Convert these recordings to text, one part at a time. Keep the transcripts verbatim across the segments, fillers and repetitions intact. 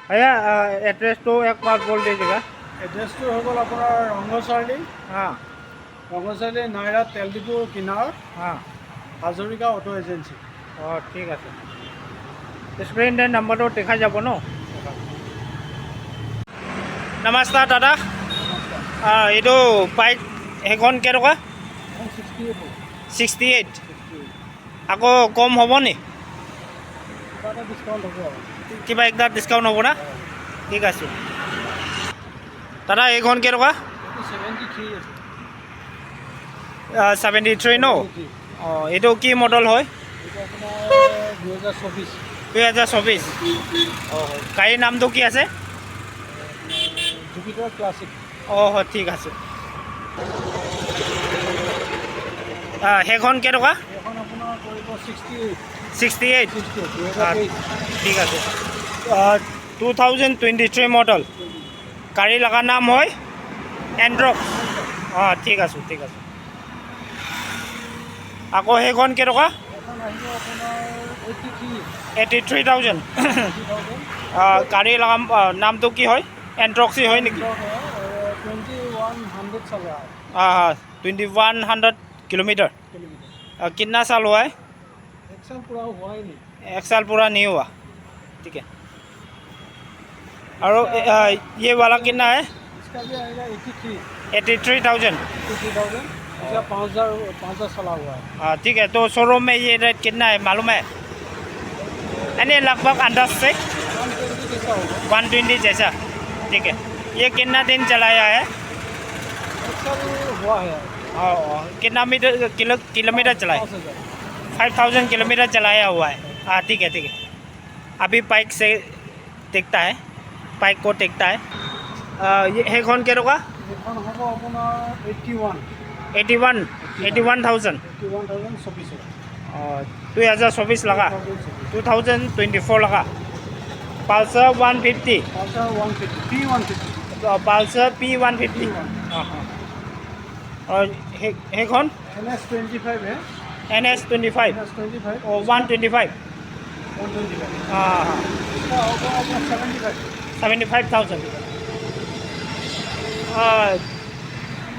भैया, एड्रेस तो एक बार बोल दीजिएगा। এড্ৰেছটো হৈ গ'ল আপোনাৰ ৰংগ চাৰিআলি। हाँ। ৰংগ চাৰিআলি নাইৰা তেল ডিপুৰ কিনাৰত। हाँ। Hazarika auto agency. অ, ঠিক আছে। স্ক্ৰীণতে নম্বৰটো দেখা যাব ন? নমস্কাৰ দাদা। নমস্কাৰ। আ, এইটো বাইক সেইখন কেইটকা? এখন sixty eight. Sixty eight. Sixty eight. আকৌ কম হ'ব নি? কিবা এটা ডিছকাউণ্ট হ'ব আৰু। কিবা একটা ডিছকাউণ্ট হ'ব না? হয়। ঠিক আছে। দাদা, এইখন কেইটকা? এইটো ছেভেণ্টি থ্ৰী আছে। ছেভেণ্টি থ্ৰী ন? Seventy three. অ, এইটো কি মডেল হয়? এইটো আপোনাৰ দুহেজাৰ চৌবিছ। দুহেজাৰ চৌবিছ। অ, হয়। গাড়ীৰ নামটো কি আছে? Jupiter classic. অ, হয়, ঠিক আছে। আ, সেইখন কেইটকা? এইখন আপোনাৰ পৰিব sixty eight. Sixty eight? Sixty eight, দুহেজাৰ তেইছ। ঠিক আছে। আ, two thousand twenty three model. গাড়ী লগা নাম হয় এণ্ট্ৰক। অ, ঠিক আছে, ঠিক আছে। আকৌ সেইখন কেইটকা? এইখন আহিব আপোনাৰ eighty three. Eighty three thousand. Eighty three thousand. আ, গাড়ী লগা, আ, নামটো কি হয়? এণ্ট্ৰক্সি হয় নেকি? এণ্ট্ৰক হয়, টুৱেণ্টি ওৱান হাণ্ড্ৰেড চলা হয়। हाँ, हाँ, twenty one hundred kilometre. Kilometre. अ, कितना साल हुआ है? एक साल पूरा हुआ ही नहीं। एक साल पूरा नहीं हुआ। ठीक है। और, अ, ये वाला कितना है? इसका भी आएगा eighty three. Eighty three thousand. Eighty three thousand. इसका पाँच हज़ार, पाँच हज़ार चला हुआ है। हाँ, ठीक है। तो शोरूम में ये रेट कितना है, मालूम है? यानी लगभग अंदाज से? वन ट्वेंटी जैसा होगा। वन ट्वेंटी जैसा। ठीक है। ये कितना दिन चलाया है? एक साल हुआ है। हाँ, हाँ। कितना मीटर, किलो, किलोमीटर चलाया? पाँच हज़ार। फाइव थाउजेंड किलोमीटर चलाया हुआ है। हाँ, ठीक है, ठीक है। अभी बाइक से देखता है, बाइक को देखता है। अ, ये हेडफोन क्या होगा? এইখন হ'ব আপোনাৰ eighty one. Eighty one, eighty one thousand. Eighty one thousand চৌবিছ। অ, দুই হাজাৰ চৌবিছ লগা। টু থাউজেণ্ড টুৱেণ্টি ফ'ৰ লগা। Pulsar one fifty. Pulsar one fifty, P one fifty. অ, Pulsar P one fifty. P one. অ, অ। আৰু সেই, সেইখন? एन एस ट्वेंटी फ़ाइव है। N S twenty five. N S twenty five. ओ, one twenty five. One twenty five. हाँ, हाँ। इसका होगा आपका seventy five. Seventy five thousand. आ,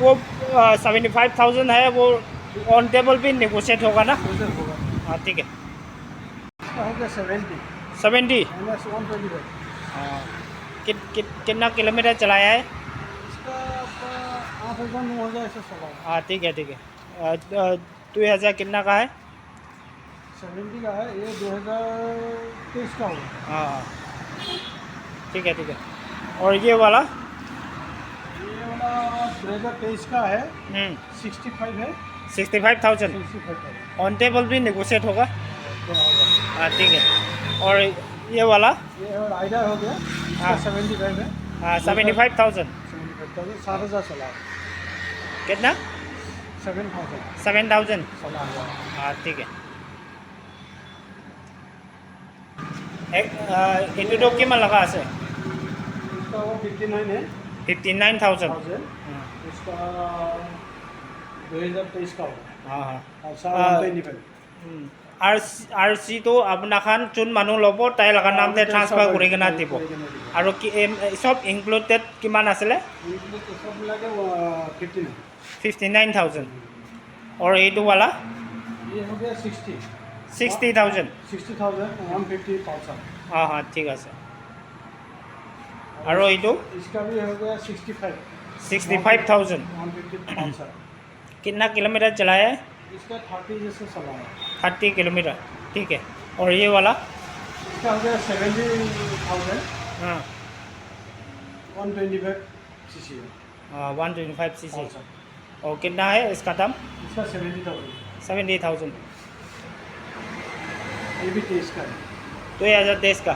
वो, आ, सेवेंटी फ़ाइव थाउजेंड है, वो ऑन टेबल भी नेगोशिएट होगा ना? नेगोशिएट होगा। हाँ, ठीक है। इसका हो गया seventy. Seventy? N S one twenty five. हाँ। कित-, कित-, कितना किलोमीटर चलाया है? इसका आपका आठ हज़ार, नौ हज़ार ऐसे चला है। हाँ, ठीक है, ठीक है। अ, अ, दुई हजार कितना का है? सेवेंटी का है, ये दो हज़ार तेईस का होगा। हाँ, हाँ। ठीक है, ठीक है। और ये वाला? ये वाला दो हज़ार तेईस का है। हम्म। सिक्सटी फ़ाइव है। Sixty five thousand. Sixty five thousand. On table भी नेगोशिएट होगा? हाँ, होगा। हाँ, ठीक है। और ये वाला? ये राइडर हो गया, इसका हाँ। सेवेंटी फ़ाइव है। हाँ, seventy five thousand. Seventy five thousand, सात हज़ार चला है। कितना? Seven thousand. Seven thousand. चला हुआ है। हाँ, ठीक है। एक, आ, এইটোতো কিমান লগা আছে? इसका वो फिफ्टी नाइन है। Fifty nine thousand. थाउजेंड। हाँ। इसका दो हज़ार तेईस का होगा। हाँ, हाँ। अच्छा, आ, वन ट्वेंटी फ़ाइव। উম, আৰ চি, আৰ চিটো আপোনাৰখন যোন মানুহ ল'ব, তাই লগা নাম দে ট্ৰান্সফাৰ কৰি কিনে দিব। কৰি কিনে দিব। আৰু কি, এম, চব ইনক্লুডেড কিমান আছিলে? ইনক্লুডেড চব মিলাই fifty nine. Fifty nine thousand. আৰু এইটো ৱালা? ये हो गया sixty. Sixty thousand. Sixty thousand, one fifty पालसर। हाँ, हाँ, ठीक আছে। আৰু এইটো? इसका भी हो गया sixty five. Sixty five thousand. One fifty पालसर। कितना किलोमीटर चलाया है? इसका थर्टी जैसे चला है। थर्टी किलोमीटर, ठीक है। और ये वाला? इसका हो गया सेवेंटी थाउजेंड। हाँ। वन ट्वेंटी फ़ाइव सीसी है। हाँ, वन ट्वेंटी फ़ाइव सीसी। पालसर। और कितना है इसका दाम? इसका सेवेंटी थाउजेंड। Seventy thousand. ये भी तेईस का है। दो हज़ार तेईस का।